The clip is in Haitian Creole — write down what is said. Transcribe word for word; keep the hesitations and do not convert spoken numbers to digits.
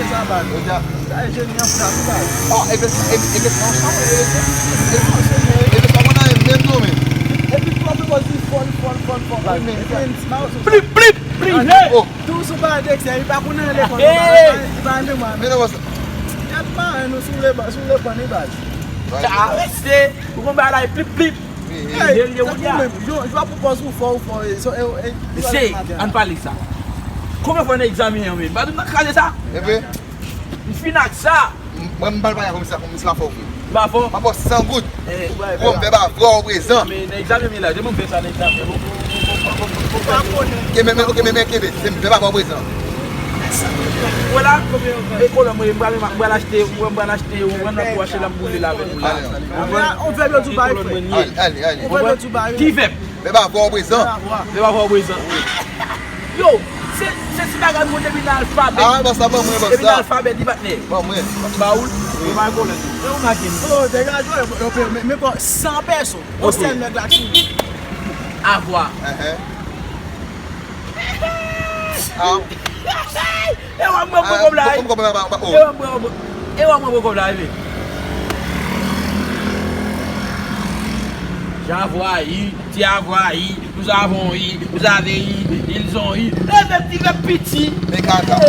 Sa baz. Sa e jeni an fou la tou baz. Oh, e ke e ke sa sa e ke sa mwen nan menm non men. Epi twòp pozisyon fò fò fò fò baz. Epi en ti mawo sou. Plip plip plip. Oh. Tou sou pa de eksè, li pa konnen lekòl li pa li pa renmen mwen. Men non. Gad pa nou sou le sou le ban li baz. Sa reste ou konn bagay la e plip plip. Hey, tankou menm, yo yo ap pwopoze ou fò ou fò e so e e. Se ann pale sa. Konbyen fwa nan egzamen an men? Ba nou nan kraze sa. Epi m fin ak sa. Mwen m pral pale ak komisè komisè la fò vre. Ba fò. Pa fò san goud. Bon, m fè ba vre ou prezan. Men nan egzamen men la, demen m fè sa nan egzamen. Ke men men ke men men ke men se m fè ba vre ou prezan. Wè la, e kolon mwen m pral m pral achte, mwen m pral achte, mwen nan pou achte la m boule la avèk ou la. On vèb yo di bay frè. Ale, ale, ale. On vèb yo di bay. Ki vèb? Vèb avwa ou prezan. Vèb avwa ou prezan. Yo, se se ti bagay mwen depi nan alfabè. Ah, basta ban mwen basta. Depi nan alfabè di patnè. Ban mwen. Ba ou, ou pa konnen. E ou mache. Oh, degaje yo yo pe men men bon san pèso. On sèl nèg la ki. Avwa. Ah. E wè mwen pran kòb la. E wè mwen pran kòb la epi. J'avoir eu, tu avoir eu, nous avons eu, vous avez eu, ils ont eu. E vèb ti vèb piti. Men kaka.